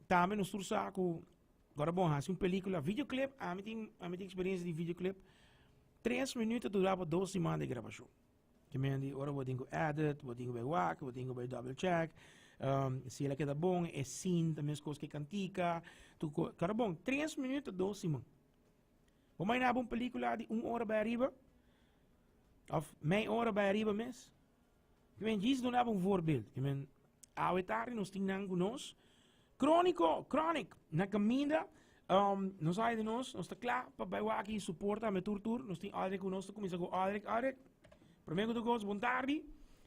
Tambe nos tur sa ku ora bon hasi un pelikula, videoclip, ami tin eksperensia di videoclip, 3 minüt ta dura pa 2 siman di grabashon. Ke men di ora bo tin ku edit, bo tin ku bai wak, bo tin ku bai double check, si el a keda bon, e scene ta meskos ku e kantika, tur kos. Kara bon, 3 minüt ta 2 siman. Bo imaginá bo un pelikula di un ora bai ariba, òf mei ora bai ariba mes. Ke men djis duna bo un voorbeeld. Ke men awe tardi nos tin nan ku nos. Króniko, Chronic, na kaminda. Nos a di nos, nos ta kla pa bai wak i support tambe tur tur. Nos tin Aldrich ku nos, ta kuminsá ku Aldrich. Aldrich, promé ku tur kos, bon tardi.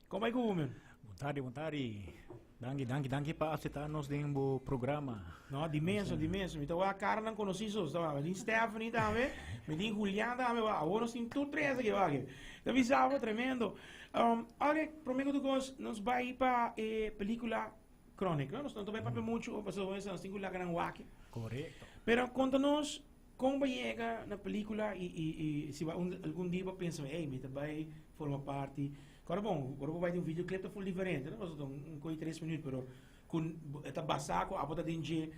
Kon bai ku bo, men? Bon tardi, bon tardi. Danki, danki, danki pa aseptá nos den bo programa. No, di mes, di mes. Mi ta wak karanan konosí so. Mi tin Stephanie tambe, mi tin Julian tambe. Awor nos tin tur tres aki wak. Ta bisa bo, tremendo. Aldrich, promé ku tur kos, nos bai pa e pelíkula Chronic, no? Nos no ta bai papia muchu, pasobra nos tin ku laga nan wak. Korekto. Pero konta nos kon bo yega na pelíkula i si bo algun dia bo pensa, "Hey, mi ta bai forma parti." Kòrda bon, ora bo bai den un videoclip ta ful diferente, no? Pasobra ta un kos di 3 minüt, pero ku e ta basá ku abo ta den dje.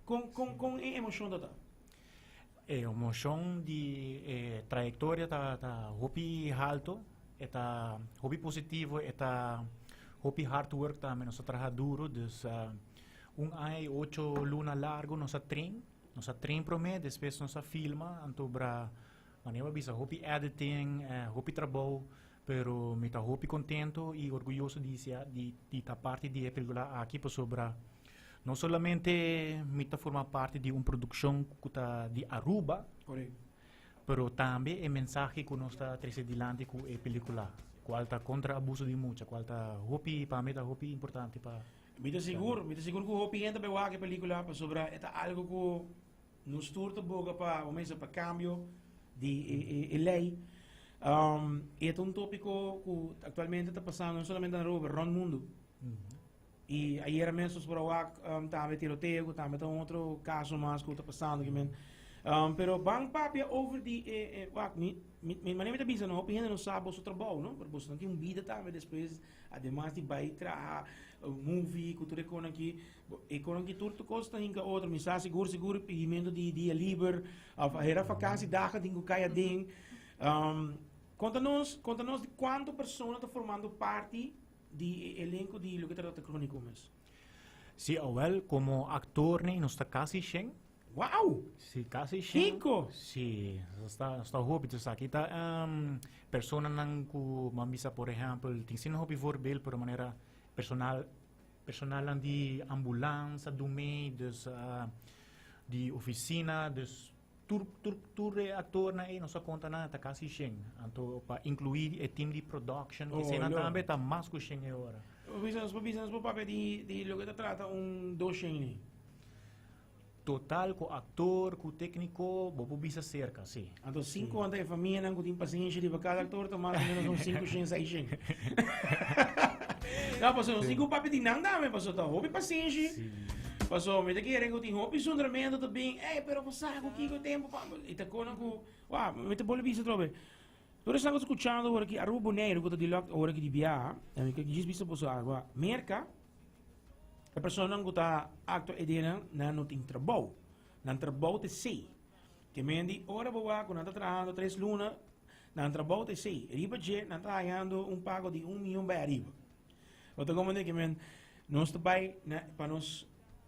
Kon e emoshon ta ta? E emoshon di e trayektoria ta hopi halto, e ta hopi positivo, e ta hopi hard work tambe, nos a traha duro, dus un aña i 8 luna largu nos a train, nos a train promé, despues nos a filma, anto bra, manera bo a bisa, hopi editing, hopi trabou, pero mi ta hopi kontento i orguyoso di ta parti di e pelikula aki pasobra no solamente mi ta forma parti di un produkshon ku ta di Aruba, pero tambe e mensahe ku nos ta trese dilanti ku e pelikula, kual ta kontra abuso di mucha, kual ta hopi, pa mi ta hopi importante pa. Mi ta sigur ku hopi hende ta bai wak e pelikula pasobra e ta algu ku nos tur ta boga pa, bo pa kambio di e lei. E ta un tópiko ku aktualmente ta pasando no solamente na Aruba, pero rònt mundu. I ayera mes nos por a wak tambe tiroteo, ku tambe ta un otro kaso mas ku ta pasando. Pero ban papia over di e wak, mi manera mi ta bisa, no, hopi hende no sa boso trabou, no? Pero boso tin un bida tambe despues, ademas di bai traha movie ku tur e kosnan aki, e kosnan aki tur kos ta hinka otro. Mi sa sigur sigur pidimentu di dia liber, òf hera vakantiedagen tin ku kai aden. Konta nos di kuantu persona ta formando parti di e elenko di loke ta trata Króniko mes. Sí, awel, komo aktor ne, nos ta kasi 100. Wow! Sí, kasi 100. Kiko? Sí, nos ta hopi. Dus aki ta personanan ku, ban bisa, por ehèmpel, tin asina hopi voorbeeld, pero manera personalnan di ambulans a duna, dus di ofisina, dus tur e aktornan ei nos a konta nan ta kasi 100. Anto pa inkluí e team di production, ku esei tambe ta mas ku 100 e ora. Nos por papia di loke ta trata un 200 ni. Total ku aktor, ku tékniko, bo por bisa serka, sí. Anto 5 anta e famianan ku tin pasenshi riba kada aktor ta mas o ménos un 500, 600. No, pasobra nos tin ku papia di nan tambe, pasobra ta hopi pasenshi. Pasobra mi ta kere ku tin hopi zundramentu ta bin, "Ey, pero bo sa ku kiko tempu pa," i ta konan ku, wou, mi ta bolbe bisa atrobe. Tur esnan ku ta skuchando ora ki Aruba Boneiru ku ta di lòk ora ki di biaha, mi ke djis bisa boso algu, Merka, e personanan ku ta aktua e dianan, nan no tin trabou. Nan trabou ta esei. Ke men di ora bo wak ku nan ta trahando 3 luna, nan trabou ta esei. Riba dje nan ta hañando un pago di 1 mion bai ariba. Bo ta komprendé ke men nos ta bai na pa nos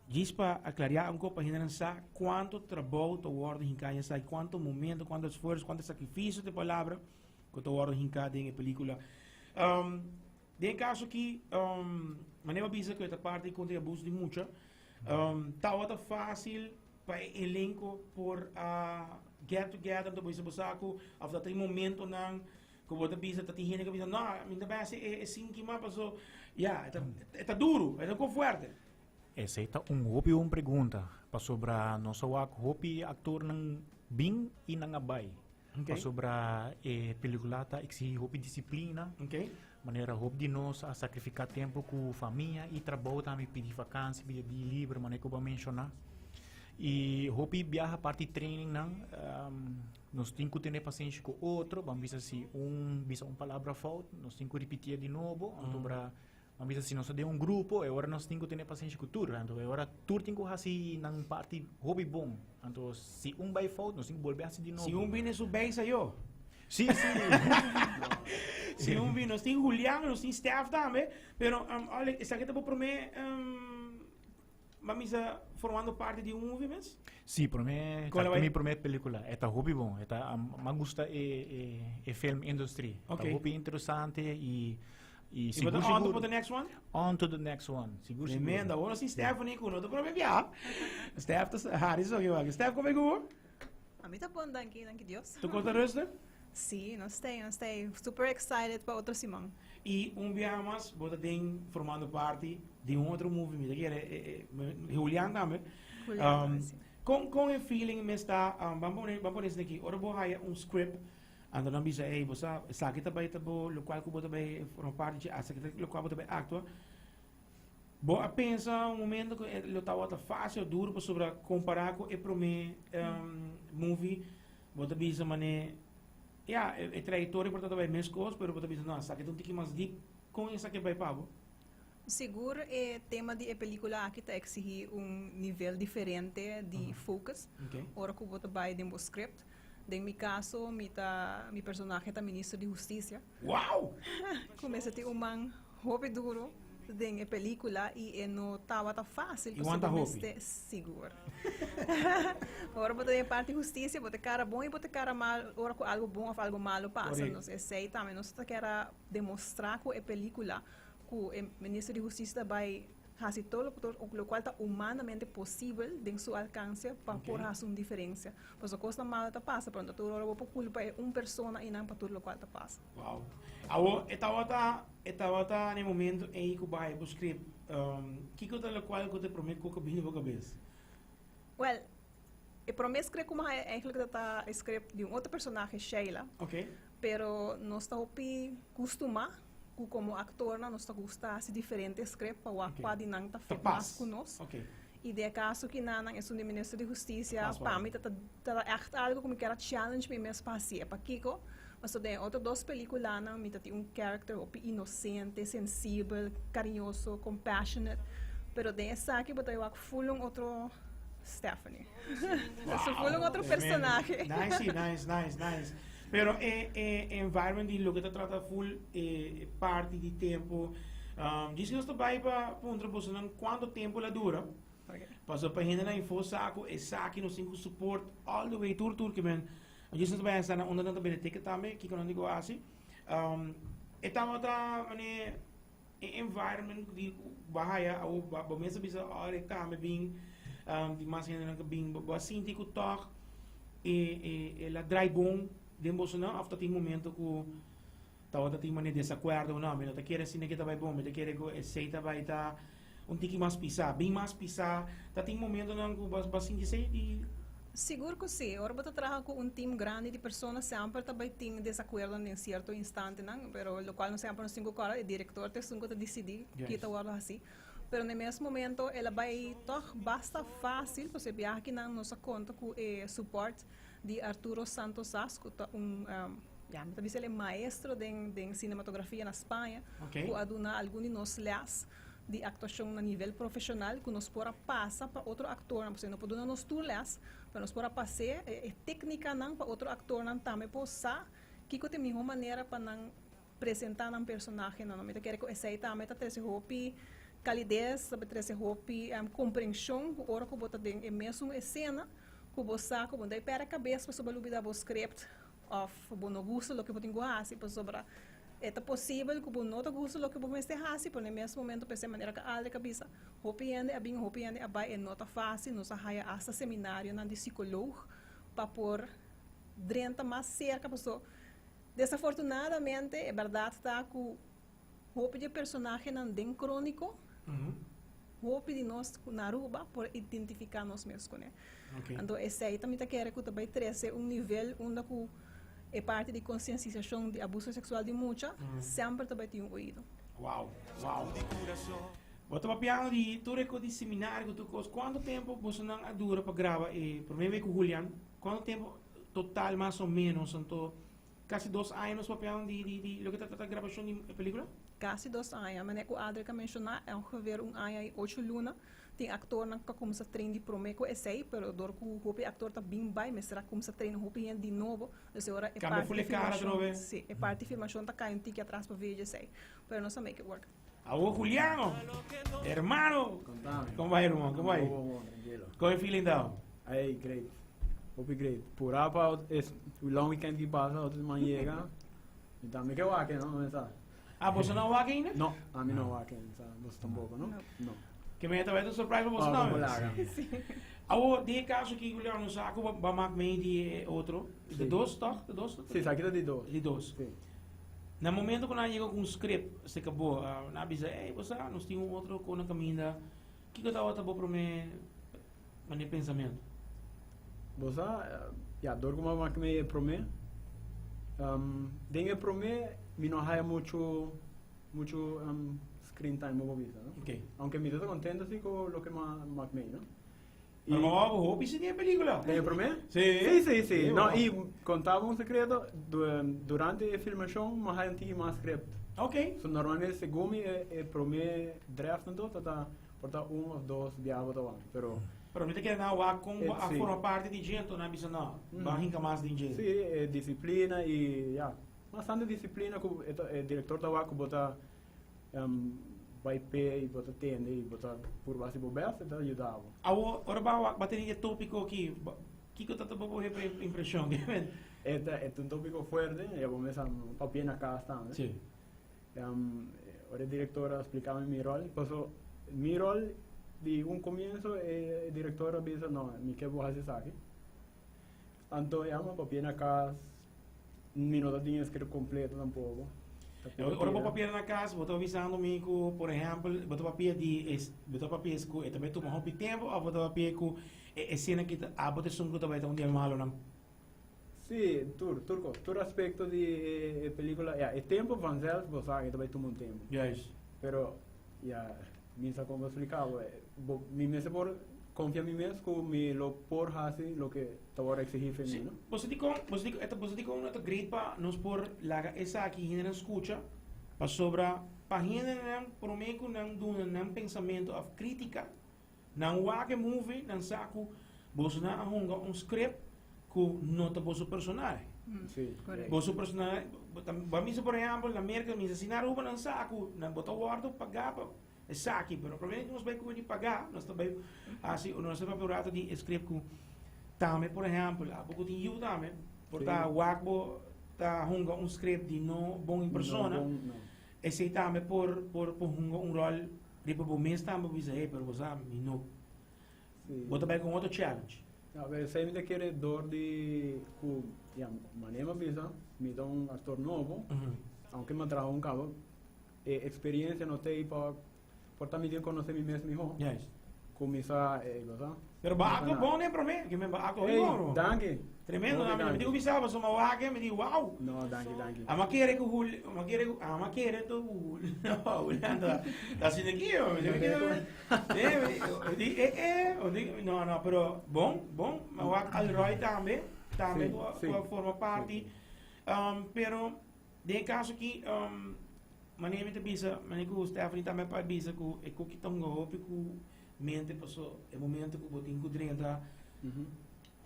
djis pa aklariá un kos pa hendenan sa kuantu trabou ta wòrdu hinká den esaki, kuantu momento, kuantu esfuerso, kuantu sakrifisio ta e palabra ku ta wòrdu hinká den e pelíkula. Den e kaso aki, manera bo a bisa ku e ta parti kontra e abuso di mucha, tabata fásil pa e elenko por a get together, anto bo bisa bo sa ku òf ta tin momentonan ku bo ta bisa ta tin hende ku bisa, "No, mi ta bai hasi e sinki mas paso ya e ta duru, e ta un kos fuerte." Esei ta un hopi bon pregunta, pasobra nos a wak hopi aktornan bin i nan a bai. Pasobra e pelikula ta eksihí hopi disiplina. Manera hopi di nos a sakrifiká tempu ku famia i trabou tambe, pidi vakansi, pidi dia liber, manera ku bo a menshoná. I hopi biaha parti trainingnan, nos tin ku tene pasenshi ku otro. Ban bisa si un bisa un palabra fout, nos tin ku ripitié di nobo, anto bra. Mi a bisa si nos ta den un grupo e ora nos tin ku tene pasenshi ku tur, anto e ora tur tin ku hasi nan parti hopi bon. Anto si un bai fout nos tin ku bolbe hasi di nobo. Si un bini su beis ayo. Si, si. Si un bini, nos tin Julian, nos tin Stef tambe, pero Alec, esaki ta bo prome Bo a misa formando parti di un movie mes? Sí, prome, Con ta la mi prome pelicula. E ta hopi bon. E ta, m'a gusta e, e, e film industry. Ok. Ta hopi interesante y, y Y sigur, bo ta on to sigur. for the next one? On to the next one. Sigur, sigur. Tremendo. Awor nos tin Stephanie cu no ta prome bia. Steph ta hari so ki wak. Steph, como e cu bo? A mi ta bon, danki, danki Dios. Tu con ta rustig? Sí, nos ta, nos ta super excited pa otro siman. Y un biaha mas bo ta den formando parti di un otro movie, mi ta kere Julian tambe. Julian tambe, si. Con e feeling mes ta, ban pone, ban pone esaki, ora bo haya un script, anto nan bisa, ey, bo sa, esaki ta bay ta bo locual cu bo ta bay forma parti dje, esaki ta locual bo ta bay actua. Bo a pensa un momento cu e lo tabata facil o duro pasobra compara cu e prome movie, bo ta bisa mane, ya, e trayectoria por ta tabata mescos, pero bo ta bisa, no, esaki ta un tiki mas diep. Con esaki a bay pa bo? Sigur e tema di e pelicula aki ta exigi un nivel diferente di focus ora cu bo ta bay den bo script. Den mi caso, mi ta, mi personahe ta minister di husticia. Wow! Cu mester tin un man hopi duro den e pelicula y e no tabata facil Y wanta pasobra hopi. mester sigur. Ora bo ta den e parti husticia bo ta cara bon y bo ta cara mal ora cu algo bon of algo malo pasa. Correcto. Nos esey tambe nos ta kera demostra cu e pelicula cu e minister di husticia ta bay haci todo lo locual ta humanamente posibel den su alcance pa por haci un diferencia. Pasobra cosnan malo ta pasa pero no ta tur ora bo por culpa e un persona eynan pa tur locual ta pasa. Wow. Awo e tabata e tabata na e momento ey cu bay bo script kico ta locual cu ta e prome cu a bini bo cabes? Well, e prome script cu mi haya eigenlijk ta ta e script di un otro personahe, Sheila. Pero nos ta hopi custuma cu como actornan nos ta gusta haci diferente script pa wak cua di nan ta fit mas cu nos. Y den e caso kinanan esun di Minister di Husticia pa mi ta ta echt algo cu mi kier a challenge mi mes pa haci'e. Pakico? Pasobra den e otro dos peliculanan mi ta tin un character hopi inocente, sensibel, cariñoso, compassionate, pero den esaki bo ta wak full un otro Stephanie. Su full un otro personahe. Nice, sí, nice, nice, nice. Pero e e environment di loke ta trata full e parti di tempo. Djis nos ta bai pa puntra bosonan cuanto tempo la dura. Pasobra pa hendenan info sa cu esaki nos tin cu support all the way tur tur ke men. Djis nos ta bai hasta na unda nan ta bende ticket tambe, kiko nan di cu hasi. E tabata mane e environment di bo a haya awo bo mes a bisa ora e cambia bin di mas hendenan ta bin bo a sinti cu toch e e la draai bon den bosonan of ta tin momento cu tabata tin mane desacuerdo no mi no ta kere asina ke ta bai bon mi ta kere cu esey ta bai ta un tiki mas pisa bin mas pisa ta tin momentonan cu bo a sinti esey di. Sigur cu si. Ora bo ta traha cu un team grandi di persona semper ta bay tin desacuerdonan den cierto instantenan, pero locual no semper nos tin cu corda, e director ta esun cu ta dicidi ki ta wordo haci. Pero na e mes momento el a bay toch basta facil, pasobra e biaha kinan nos a conta cu e support di Arturo Santosas cu ta un, ya mi ta bisa el e maestro den den cinematografia na Spaña, cu a duna algun di nos les. Di actuacion na nivel profesional cu nos por a pasa pa otro actornan, pasobra no por duna nos tur les, pero nos por a pas'é e tecnicanan pa otro actornan tambe por sa kico ta e miho manera pa nan presenta nan personahenan. Mi ta kere cu esey tambe ta trece hopi calidez, ta trece hopi comprension cu ora cu bo ta den e mesun escena cu bo sa cu bo no ta perde cabes pasobra bo lubida bo script of bo no gusta loke bo tin cu haci pasobra E ta posibel ku bo no ta gusta loke bo mester hasi, pero na e mes momento p'esei manera ku Aldrich a bisa, hopi hende a bin, hopi hende a bai, e no ta fásil, nos a haya asta seminarionan di sikoloog pa por drenta mas serka, paso desafortunadamente e bèrdat ta ku hopi di e personahenan den Króniko, hopi di nos na Aruba por identifiká nos mes kuné. Anto esei ta mi ta kere ku ta bai trese un nivel unda ku E parti di konsiensisacion di abuso seksual di mucha semper ta bai tin un oido. Wow, wow. Bo ta papiando di tur e kos di seminario ku tur kos. Kuantu tempu bosonan a dura pa graba e prome bes ku Julian? Kuantu tempu total mas o menos? Anto kasi 2 aña nos papiando di di di loke ta trata grabashon di e pelikula? Casi 2 aña. Manera cu Adric a menciona, ongeveer un aña y 8 luna. Tin actornan cu a cuminsa train di prome cu esey, pero door cu hopi actor ta bin bay, mester a cuminsa train hopi hende di nobo. Dus e ora e Cambia parti full e cara filmacion, atrobe. si, e parti filmacion ta cay un tiki atras pa via di esey. Pero nos a make it work. Awo Juliano, hermano. Contame. Con bay, ruman? Con bay? Bon, bon, tranquilo. Con e feeling dao? Ey, great. Hopi great. Pura pa es long weekend ki pasa, otro siman yega. Mi tambe ke wak, no? Mi sa. Ah, boso no wak ainda? No, ami no wak ainda, sa. Boso tampoco, no? No. No. Ke men ta un surprise pa boso Oh, tambe. laga. Si. Awo, den e caso aki, Juliano, nos sa ku ba mak mee di e otro. De Si. dos, toch? De dos? Si, sa kita di dos. Di dos. Si. Na momento ku nan yega ku un script, se kabo, nan a bisa, ey, bo sa, nos tin un otro ku na kaminda. Kiko tabata bo prome mane pensamentu? Bo sa, ya, dor ku mi a mak mee e prome, den e prome mi no haya muchu, muchu screen time, bo por bisa, no? Ok. Aunke mi ta kontento si ku loke mi a mak mee, no? Pero mi a wou hopi si den e pelikula. Den e prome? Si. Si, si, si. Si, No, wou. i konta bo un sekreto, durante e filmashon mi a haya un tiki mas script. Ok. So normalmente segun mi e prome draft anto ta ta por ta un of dos biaha bo ta wak, pero. Pero mi ta kere nan wak kon bo a Si. forma parti di dje, anto nan a bisa no, ban hinka mas den dje. Si, e disiplina i ya, bastante disiplina ku e ta e direktor ta wak ku bo ta bai p'e i bo ta tende i bo ta purba hasi bo best, e ta yuda bo. Awor, ora bo a wak bo a tene e topiko aki, kiko ta ta bo impreshon? E ta e ta un topiko fuerte, ya bo mes a papia na kas tambe. Si. Ora e direktor a splika mi mi ròl, paso mi ròl di un komienso e direktor a bisa no, mi ke bo hasi esaki. Anto ya mi a papia na kas, mi no ta tin e script kompleto tampoko. Ora bo papia na kas, bo ta bisando mi ku, por ehèmpel, bo ta papia di es, bo ta papia ku e ta bai tuma hopi tempu òf bo ta papia ku e esena ki ta abo ta esun ku ta bai ta un di e malonan? Sí, tur, tur kos, tur aspekto di e pelikula, ya, e tempu vanzelf bo sa ke ta bai tuma un tempu. Juist. Pero, ya, mi sa kon bo splika bo, bo, mi mester por konfia mi mes ku mi lo por hasi loke ta wòrdu eksigí fe mi, Sí, no? bo sa dikon, bo sa dikon, e ta, bo sa dikon no ta great pa nos por laga esaki hendenan skucha, pasobra pa hendenan promé ku nan duna nan pensamentu òf krítika, Nan wak e movie, nan sa ku bosonan a hunga un script ku no ta boso personahe. Sí. Correcto. Boso personahe, bo a misa por ehempel na Merca, misa si na Aruba nan sa ku nan bo ta wordo pagá pa esaki, pero prome ku nos bai ku di pagá, nos ta bai hasi, nos ta papia un rato di e script ku tambe por ehempel, abo ku tin yu tambe, por ta wak bo ta hunga un script di no bon in persona, No bon, no. esei tambe por por por hunga un rol Riba bo mes tambe bo bisa, hey, pero bo sa, mi no. Sí. Bo ta bai con otro challenge. Ja, pero esei mi ta kere door di ku, ja, manera mi a bisa, mi ta un actor nobo, aunke mi a traha un kaba, e experiencia no ta ei pa, por ta mi tin konosé mi mes mihó. Juist. Ku mi sa, e, bo sa. Pero bo a actua bon den promé, ke men bo a actua hopi bon, bro. Danki. Tremendo, Hopi mi danki. tin ku bisa pasobra mi a wak e, mi di wow. No, danki, danki. Ama kere ku Jul, ama kere ku, ama kere to ku Jul, no, Julian ta, ta asina aki, yo, mi di, eh, mi di, eh, eh, mi di, no, no, pero bon, bon, mi a wak Alroy tambe, tambe Sí, ku a, sí. ku a forma parti, Sí. pero den e kaso aki, manera mi ta bisa, manera ku Stephanie tambe a bisa ku e koki ta hunga hopi ku mente paso e momento ku bo tin ku drenta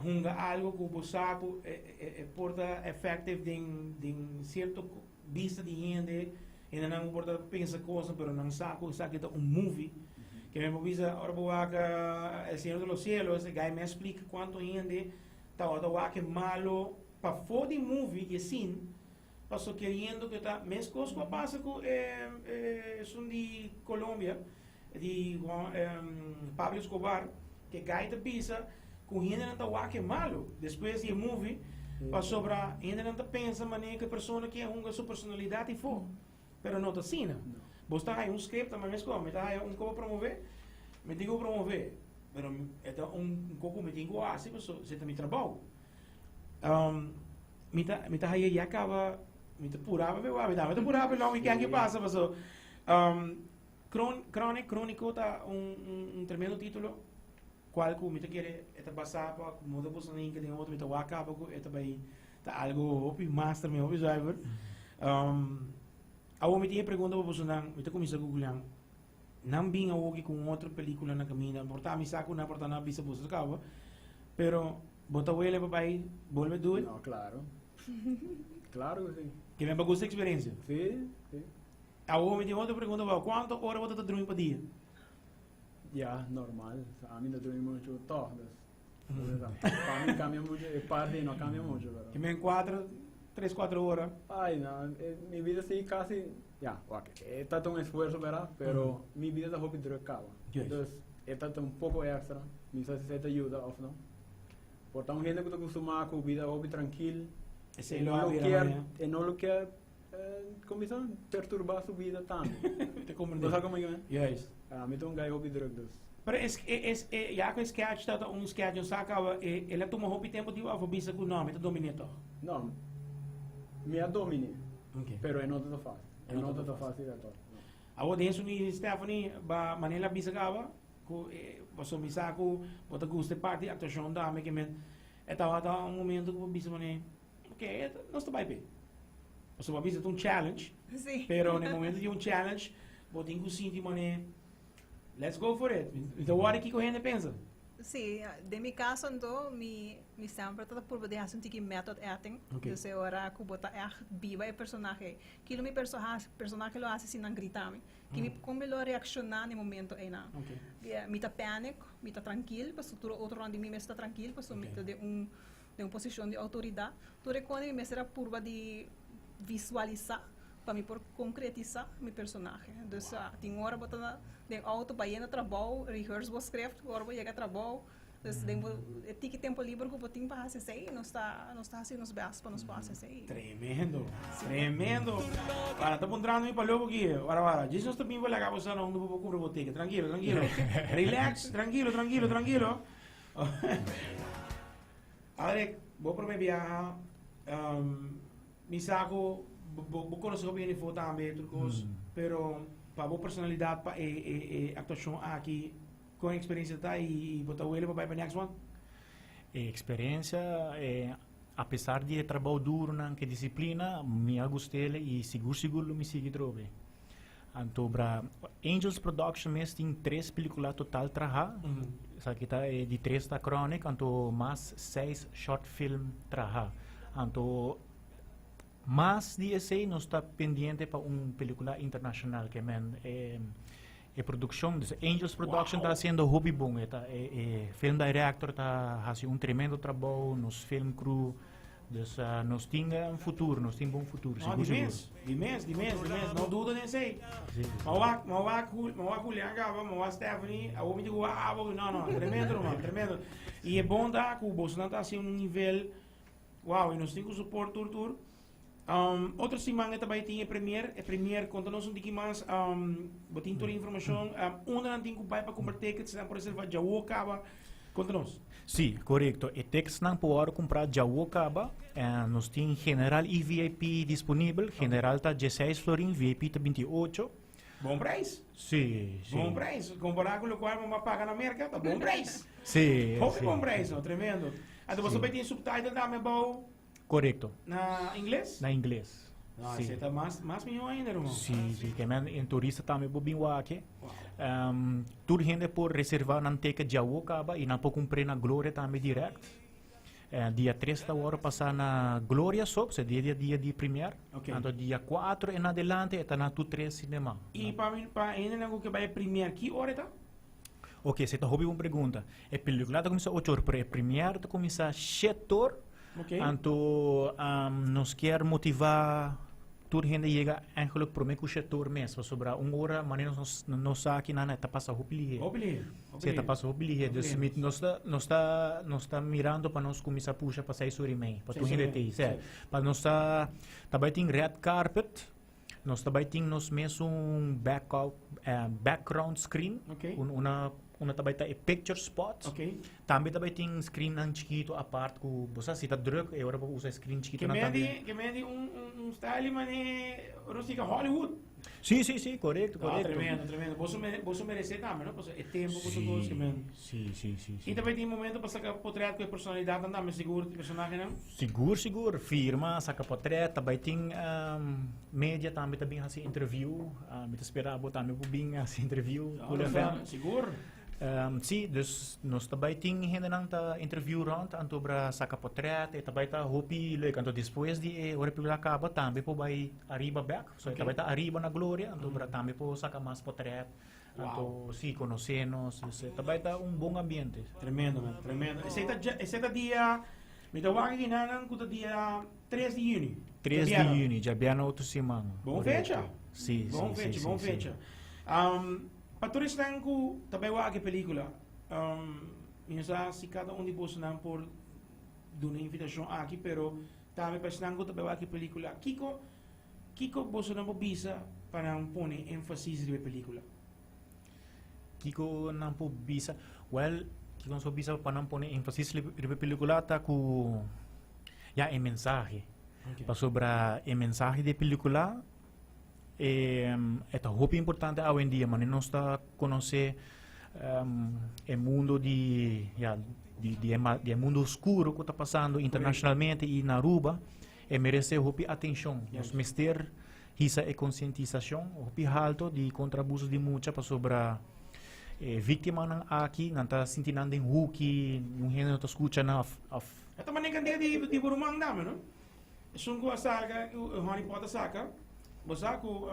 hunga algo ku bo sa ku e por ta effective den den cierto bista di hende, hendenan ku por ta pensa cosa pero nan sa ku esaki ta un movie. Ke men por bisa ora bo wak El Señor de los Cielos e guy mes splika kuantu hende tabata wak e malo pafó di movie di e scene paso keriendo ku ta meskos ku a pasa ku e esun di Colombia di Pablo Escobar ke guy ta bisa ku hendenan ta wak e malo despues di e movie pasobra hendenan ta pensa manera ku e persona ke hunga su personalidat ifo pero no ta asina bo sta haya un script ta mes ku mi ta haya un koba promove mi tin ku promove pero e ta un kos ku mi tin ku hasi pasobra esei ta mi trabou mi ta mi ta haya ya kaba mi ta pura pa mi wak mi ta pura pa mi wak ke pasa pasobra Cron, Cronic, Cronico ta un, un, un tremendo titulo, cual cu mi ta kere e ta basa pa cu modo boso nan hinca den otro, mi ta wak caba cu e ta bay ta algo hopi master mi, hopi zuiver. Um, Awor mi tin e pregunta pa bosonan, mi ta kuminsá ku Julian. Nan bin awoki ku un otro pelikula na kaminda, por ta mi sa ku nan por ta nan a bisa boso kaba, pero bo ta wele pa bai bolbe do it? No, klaro. Klaro ku si. Ke men pa gusta eksperensia? Si, si. Awor mi tin otro pregunta pa bo, kuantu ora bo ta ta drumi pa dia? Ya, normal. Ami ta drumi muchu tòg, dus. Pa mi kambia muchu, e parti no kambia muchu, pero. Ke men kuater, tres kuater ora? Ai, no, mi bida si kasi, ya, wak, e ta ta un esfuerso bera, pero mi bida ta hopi druk kaba. Dus, e ta ta un poko extra, mi sa si esei ta yuda of no. Por ta un hende ku ta kustumá ku bida hopi trankil, Esei e lo no a lo bira kier, maña. e no lo kier kuminsá perturbá su bida tambe. Te komprendé. Bo sa komo yo, eh? Juist. Mi ta un guy hopi druk dus. Pero es es e ya ku e sketch ta un sketch nos sa kaba e el a tuma hopi tempo di of a bisa ku no mi ta dominé tog. No, mi a dominé. Okay. Pero e no ta ta fácil. E no ta ta fácil at all. No. Awor den su ni Stephanie ba manera el a bisa kaba ku e pasobra mi sa ku bo ta gusta e parti di aktuashon tambe ke men e tabata un momento ku bo bisa manera ok nos ta bai p'e. Pasobra bo a bisa ta un challenge. Sí. Pero na e momento di un challenge bo tin ku sinti manera Let's go for it. Mi ta worry kiko hende pensa. Sí, den mi caso anto, mi, mi semper ta purba di haci un tiki method acting. Okay. Dus e ora cu bo ta echt biba e personahe ei. Kilo mi perso-, personahe lo haci si nan grita mi? Ki mi, con mi lo reacciona na e momento einan? Okay. Yeah, mi ta panic, mi ta trankil, pasobra tur otro rond di mi mester ta trankil, pasobra mi Okay. ta den un, den un posicion di autoridad. Tur e cosnan mi mester a purba di visualisa pa mi por concretisa mi personahe. Dus tin ora bo ta den auto bayendo trabou, rehearse bo script, ora bo yega trabou, dus den bo e tiki tempo liber cu bo tin pa haci esey, nos ta nos ta haci nos best pa nos por haci esey. Tremendo, tremendo. Para ta puntrando mi pa loco aki. Wara wara, djis nos ta bin pa laga bo sa na unda bo por cumpra bo ticket. Tranquilo, tranquilo. Relax, tranquilo, tranquilo, tranquilo. Alec, bo prome biaha, mi sa ku bo konosé hopi hende for tambe, tur kos, pero pa bo personalidat pa e e e aktuashon aki, kon e eksperensia ta i bo ta wele pa bai pa next one? E eksperensia, apesar di e trabou duronan ku e disiplina, mi a gust'el i sigur sigur lo mi sigui trobe. Anto bra Angels Production mes tin tres pelicula total traha. Esaki ta e di tres ta Chronic, anto mas seis short film traha. Anto mas di esey nos ta pendiente pa un pelicula internacional ke men e e produccion, dus Angels Production ta haciendo hopi bon. E ta e e film director ta haci un tremendo trabou, nos film crew. Dus nos tin un futuro, nos tin bon futuro, No, sigur di sigur. mes, di mes, di mes, di mes, no duda den esei. Sí. Ma wak, ma wak, Jul, ma wak Julian kaba, ma wak Stephanie, awo mi digo wak abo, no, no, tremendo ruman, tremendo. I e bon ta ku bosonan ta hasi un nivel, wow, i nos tin ku support tur tur. Um, otro siman e ta bai tin e premier, e premier, konta nos un tiki mas, um, bo tin tur e informashon, um, unda nan tin ku bai pa kumpra tickets, nan por reserva djawo kaba. Konta nos. Sí, korekto. E ticketsnan por wòrdu kumprá djawo kaba. Nos tin general i VIP disponibel. General ta dieseis florin, VIP ta 28. Bon prijs. Sí, sí. Bon prijs. Kompará ku lokual bo a paga na Merka, ta bon prijs. Sí, Hopi sí. bon prijs, no? Tremendo. Anto boso Sí. bai tin subtitle tambe abou Korekto. na ingles? Na ingles. No, Sí. esei ta mas, mas mihó ainda, ruman. Sí, sí, ke men en turista tambe por bin wak. Wow. Tur hende por reserva nan ticket djawo kaba i nan por kumpr'é na Gloria tambe direct. Dia 3 ta wòrdu pasá na Gloria so, pasobra dia dia dia di premier. Ok. Anto dia 4 en adelante e ta na tur tres cinema. I pa mi, pa hendenan ku ke bai e premier, ki ora e ta? Ok, esei ta hopi bon pregunta. E pelikula ta kuminsá ocho or, pero e premier ta kuminsá shete or. Ok. Anto nos kier motivá tur hende yega eigenlijk promé ku shete or mes, pasobra un ora manera nos nos sa aki nan e ta pasa hopi lihé. Hopi lihé, hopi Sí, e ta lihé. pasa hopi lihé. Hopi Dus lihé. mi nos ta nos ta nos ta mirando pa nos kuminsá pusha pa seis or i mei, pa tur Seis or i hende mei, tei. Sí. sí. Pa nos ta ta bai tin red carpet. Nos ta bai tin nos mesun backup, background screen. Ok. Un, una, una ta bai ta e picture spot. Ok. Tambe ta bai tin screennan chiquito apart ku bo sa si ta druk e ora bo usa e screen Ke chiquitonan men tambe. di, ke men di un, un, un style mane Rosika Hollywood. Si, korekto, Ah, korekto. Tremendo, tremendo. Boso meresé tambe, no? Pasobra e tempu ku tur kos ke men. Si. I tambe tin momento pa saka potret ku e personalidatnan tambe sigur, e personahenan? Sigur, sigur. Firma, saka potret, ta bai tin media tambe ta bin hasi interview. Mi ta spera abo tambe por bin hasi interview. Cool FM. Sigur. Si, dus nos ta bai tin hendenan ta interview rond, anto bra saka potret, e ta bai ta hopi leuk. Anto despues di e ora e pelikula kaba tambe por bai ariba bek. So e ta bai ta ariba na Gloria, anto bra tambe por saka mas potret. Anto si konosé nos, dus e ta bai ta un bon ambiente. Tremendo man, tremendo. Esei ta esei ta dia, mi ta wak aki nan ku ta dia 3 di yüni. 3 di yüni, djabièrnè otro siman. Bon fecha. Si, si, Bon fecha, bon fecha. Pa tur esnan ku ta bai wak e pelikula, mi no sa si kada un di bosonan por duna e invitashon aki, pero tambe pa esnan ku ta bai wak e pelikula, kiko Kiko bosonan por bisa pa nan pone énfasis riba e pelíkula? Kiko nan por bisa? Wèl, kiko nos por bisa pa nan pone énfasis riba e pelíkula ta ku ya e mensahe. Pasobra e mensahe di e pelíkula e ta hopi importante awendia manera nos ta konosé e mundo di ya di di e mundo oskuro ku ta pasando internashonalmente i na Aruba. E merece hopi atencion. Nos mester hisa e concientisacion hopi halto di contra abuso di mucha pasobra e victimanan aki nan ta sinti nan den huki, un hende no ta scucha nan of of. E ta manera cantidad di di bo ruman dame no? Esun cu a salga cu e honey pot a saca, bo sa cu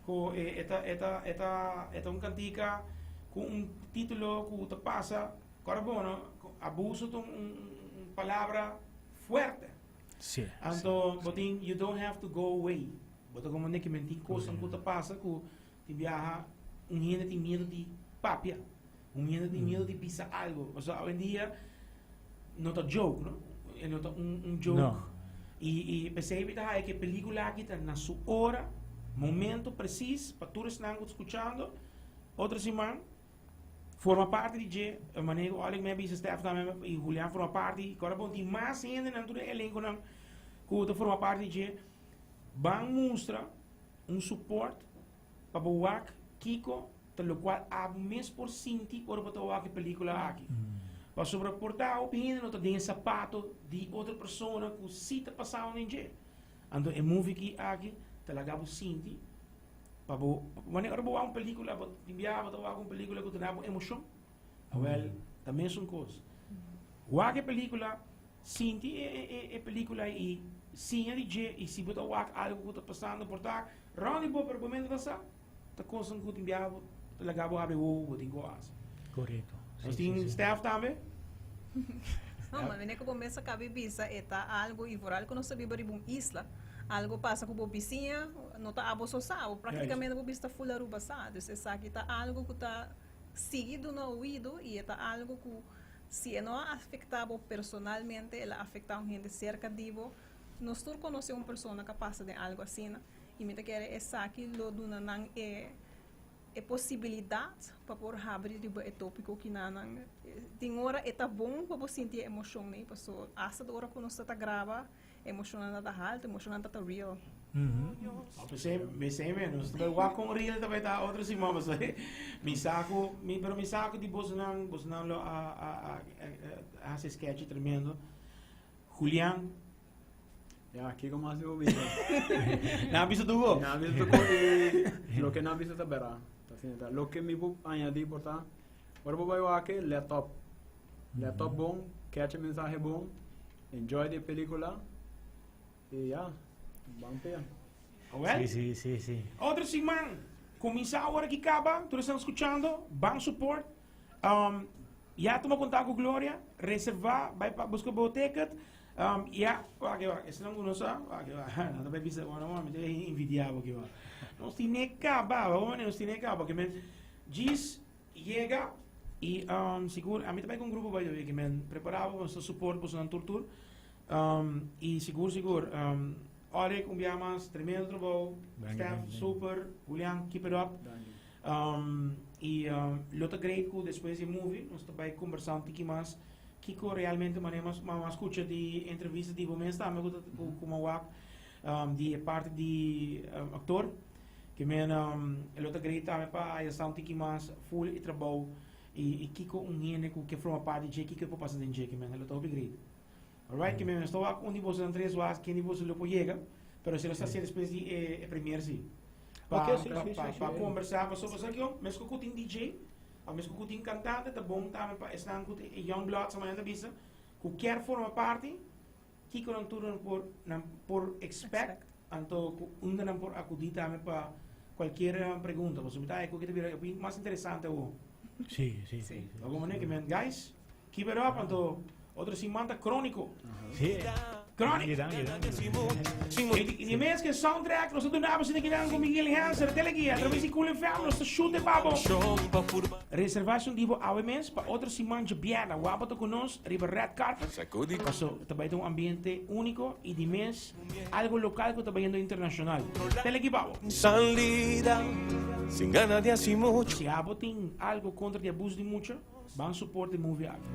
cu e ta e ta e ta e ta un cantica cu un titulo cu ta pasa, ora bo no, abuso ta un un palabra Fuerte. Sí. Anto bo tin you don't have to go away. Bo ta como neki men tin cosnan cu ta pasa cu tin biaha un hende tin miedo di papia. Un hende tin miedo di bisa algo. Pasobra awendia no ta joke, no? E no ta un un joke. No. Y y p'esei mi ta haya cu e pelicula aki ta na su ora, momento precies pa tur esnan cu ta scuchando. Otro siman Forma parti di dje, manera ku Oleg mi a bisa, Stef tambe i Julian forma parti, i kòrda bon tin mas hendenan tur e elenkonan ku ta forma parti di dje, ban mustra un support pa bo wak kiko ta lokual abo mes por sinti ora bo ta wak e pelikula aki. Pasobra por ta hopi hende no ta den e sapato di otro persona ku si ta pasando den dje. Anto e movie ki aki ta laga bo sinti Pa bo, wanneer ora bo wak un pelicula, bo tin biaha bo ta wak un pelicula ku ta da bo emocion. Awel, ta mesun kos. Wak e pelicula, sinti e e e e pelicula i siña di dje i si bo ta wak algo ku ta pasando por ta rond di bo pero bo mente ta sa, ta kosnan ku tin biaha bo ta laga bo habri wowo bo tin ku hasi. Korekto. Nos tin Stef tambe. No, ma mene ku bo mes a kabi bisa e ta algo i vooral ku nos ta biba riba un isla, algo pasa ku bo bisiña no ta abo so sa, bo praktikamente bo bisa ta ful Aruba sa. Dus esaki ta algo ku ta sigui duna oido i e ta algo ku si e no a afekta bo personalmente el a afekta un hende serka di bo. Nos tur konosé un persona ku a pasa den algo asina i mi ta kere esaki lo duna nan e E posibilidat pa por habri riba e tópiko kinanan tin ora e ta bon pa bo sinti e emoshon ei, paso asta di ora ku nos ta ta graba emoshonnan ta ta haltu, emoshonnan ta ta real. P'esei, p'esei mes, nos ta bai wak kon real ta bai ta otro siman pasobra mi sa ku, mi pero mi sa ku di bosonan, bosonan lo a a a hasi sketchi tremendo. Julian. Ya, kiko mas mi por bisa? Nan a bisa tur bo? Nan a bisa tur ko i loke nan a bisa ta bera. Ta asina ta. Loke mi por añadi por ta, ora bo bai wak e, let op. Let op bon, catch e mensahe bon, enjoy di e pelicula i ya, ban p'e. Awel? Si, si, si, si. Otro siman, kuminsá ora ki kaba, tur esnan skuchando, ban support. Ya tuma kontak ku Gloria, reservá, bai pa buska bo ticket. Ya, wak wak, esnan ku no sa, wak wak, nan ta bai bisa, bueno, mi ta envidiá bo aki wak. Nos tine kaba, bo mane nos tine kaba, ke men djis yega i sigur, ami ta bai ku un grupo by the way, ke men prepará bo, nos ta support bosonan tur tur. I sigur sigur, Orik un bia mas, tremendo trabou, Stef, super, Julian, keep it up. I lo ta great ku despues di e movie nos ta bai kombersá un tiki mas kiko realmente manera mas m'a skucha di entrevista di bo mes tambe ku ta ku m'a wak di e parti di aktor. Ke men e lo ta great tambe pa haya sa un tiki mas full e trabou i i kiko un hende ku ke forma parti dje kiko e por pasa den dje ke men e lo ta hopi great. Alright ke men nos ta wak un di bosonan tres wak ken di boso lo por yega pero si nos ta hacié despues di e e premier si. Pa Ok, si, pa si, pa si, si. pa kombersá pasobra sa kiko mes ku ku tin DJ of mes ku ku tin kantante ta bon tambe pa esnan ku ta e young bloods mañana ta bisa ku kier forma parti Kiko nan tur nan por nan por expect anto ku unda nan por akudí tambe pa kualkier pregunta. Pasobra mi ta haña ku ta bira mas interesante awor. Sí, sí, sí. Algun manera ke men guys, keep it up anto otro siman ta Crónico. Sí. Crónico. Danki, danki, danki. I di mes ke soundtrack nos ta duna bo asina kinan ku Miguel Hanser Teleguia a traves di Cool FM nos ta shoot e pa bo. Reservacion di bo awe mes pa otro siman djabièrnè wak bo ta ku nos riba red carpet paso ta bai ta un ambiente úniko i di mes algo lokal ku ta bayendo internashonal. Teleki pa bo. Si abo tin algo kontra di abuso di mucha, ban support e movie aki.